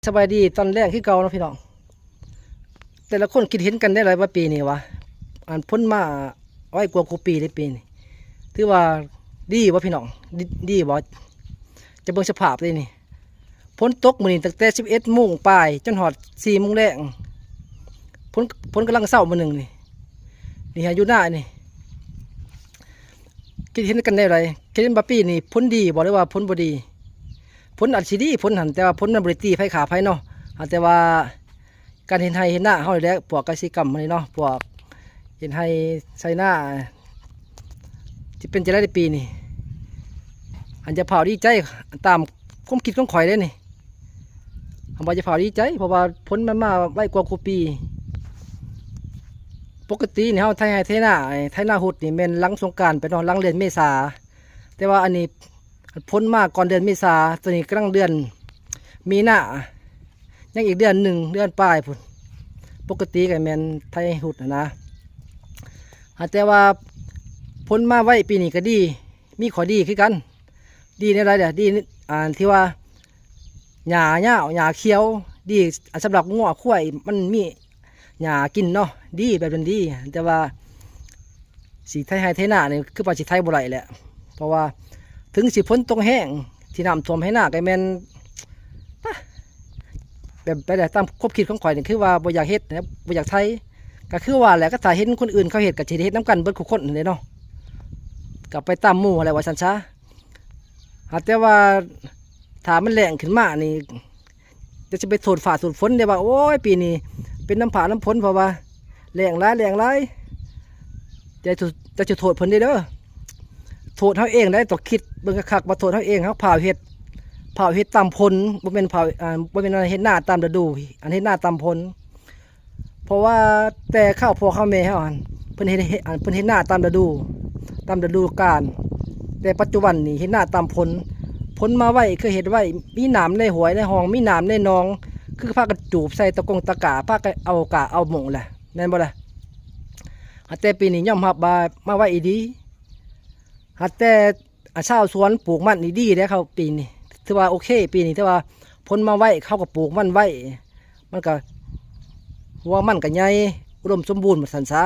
ສະບາຍດີຕອນແລງຄືເກົ່າເນາະພີ່ນ້ອງ. ແຕ່ລະຄົນຄິດເຫັນກັນແນວໃດວ່າປີນີ້ວະ ອັນ ຝົນມາໄວກວ່າຄູ່ປີເດ້ປີນີ້ ຖືວ່າດີບໍ່ພີ່ນ້ອງ? ດີ ດີບໍ່? ຈະເບິ່ງສະພາບເດ້ນີ້ ຝົນຕົກມື້ນີ້ຕັ້ງແຕ່ສິບເອັດໂມງປາຍ ຈົນຮອດສີ່ໂມງແລງ. ຝົນ ຝົນກຳລັງເຊົາມື້ໜຶ່ງນີ້ ນີ້ຫາຢູ່ໜ້ານີ້ ຄິດເຫັນກັນແນວໃດ? ຄິດເຫັນວ່າປີນີ້ຝົນດີບໍ່ ຫຼືວ່າຝົນບໍ່ດີ? ຝົນອາດຊິດີ ຝົນຫັ້ນ ແຕ່ວ່າຝົນມັນບໍ່ໄດ້ຕີໃຜຂ້າໃຜເນາະ. ຫາກແຕ່ວ່າການເຮັດໄຮ່ເຮັດນາເຮົານີ້ແຫຼະ ພວກກະສິກຳນີ້ເນາະ ພວກເຮັດໄຮ່ໄຖນາ ຊິເປັນຈັ່ງໃດໃນປີນີ້? ອັນ ຢ່າຟ້າວດີໃຈ ຕາມຄວາມຄິດຂອງຂ້ອຍເດ້ນີ້ ຄຳວ່າຢ່າຟ້າວດີໃຈ ເພາະວ່າຝົນມັນມາໄວກວ່າຄູ່ປີ. ປົກກະຕິນີ້ເຮົາໄຖໄຮ່ໄຖນາ ໄຖນາຮຸດນີ້ແມ່ນຫຼັງສົງການໄປເນາະ ຫຼັງເດືອນເມສາ ແຕ່ວ່າອັນນີ້ ຝົນມາກ່ອນເດືອນເມສາ ຕອນນີ້ກຳລັງເດືອນມີນາ ຍັງອີກເດືອນໜຶ່ງ ເດືອນປາຍພຸ້ນ. ປົກກະຕິກໍແມ່ນໄຖຮຸດຫັ້ນນະ ຫາກແຕ່ວ່າຝົນມາໄວປີນີ້ກໍດີ ມີຂໍ້ດີຄືກັນ. ດີແນວໃດລະ? ດີ ອັນ ທີ່ວ່າຫຍ້າຍາວ ຫຍ້າຂຽວ ດີ ອັນ ສຳລັບງົວຄວາຍ ມັນມີ ຫຍ້າກິນເນາະ ດີ ແບບນັ້ນດີ. ແຕ່ວ່າຊິໄຖໄຮ່ໄຖນານີ້ ຄືວ່າຊິໄຖບໍ່ໄດ້ແຫຼະ ເພາະວ່າເຖິງຊິຝົນຕົກແຮງ ທີ່ນ້ຳຖ້ວມໄຮ່ນາກໍແມ່ນ ປະ ແບບ ໄປແຫຼະ ຕາມຄວາມຄິດຂອງຂ້ອຍນີ້ ຄືວ່າບໍ່ຢາກເຮັດນະ ບໍ່ຢາກໄຖ. ກໍຄືວ່າແຫຼະ ກໍຖ້າເຫັນຄົນອື່ນເຂົາເຮັດ ກໍຊິໄດ້ເຮັດນຳກັນເບິດຄູ່ຄົນຫັ້ນແຫຼະເນາະ ກໍໄປຕາມໝູ່ຫັ້ນແຫຼະ ວ່າຊັ້ນຊະ. ຫາກແຕ່ວ່າຖ້າມັນແລ້ງຂຶ້ນມານີ້ ຈະ ຈະໄປໂທດຟ້າໂທດຝົນເດ້ວ່າ ໂອ້ຍ ປີນີ້ເປັນນຳຟ້ານຳຝົນ ເພາະວ່າແລ້ງຫຼາຍ ແລ້ງຫຼາຍ ຢ່າ ຢ່າໄປໂທດເພິ່ນເດ້ ໂທດເຮົາເອງໄດ໋. ຕ້ອງຄິດເບິ່ງຄັກໆ ວ່າໂທດເຮົາເອງ ເຮົາຟ້າວເຮັດ ຟ້າວເຮັດຕາມຝົນ ບໍ່ແມ່ນຟ້າວ ອ່າ ບໍ່ແມ່ນວ່າເຮັດນາຕາມລະດູ ອັນ ເຮັດນາຕາມຝົນ. ເພາະວ່າແຕ່ຄາວພໍ່ຄາວແມ່ເຮົາຫັ້ນ ເພິ່ນເຮັດ ເຮັດ ອັນ ເພິ່ນເຮັດນາຕາມລະດູ ຕາມລະດູການ ແຕ່ປັດຈຸບັນນີ້ເຮັດນາຕາມຝົນ ຝົນມາໄວ ຄືເຮັດໄວ ມີນ້ຳໃນຫ້ວຍໃນຮ່ອງ ມີນ້ຳໃນໜອງ ຄືພາກັນຈູບໃສ່ຕະກົງຕະກ້າ ພາກັນເອົາກ້າເອົາໂມ່ງແຫຼະ ແມ່ນບໍ່ລະ? ຫາກແຕ່ປີນີ້ຍອມຮັບວ່າມາໄວອີ່ຫຼີ ຫາກແຕ່ ອາ ຊາວສວນປູກມັນນີ້ດີເດ້ເຂົາປີນີ້ ຖືວ່າໂອເຄ ປີນີ້ຖືວ່າຝົນມາໄວ ເຂົາກໍປູກມັນໄວ ມັນກໍ ຫົວມັນກໍໃຫຍ່ ອຸດົມສົມບູນວ່າຊັ້ນຊະ.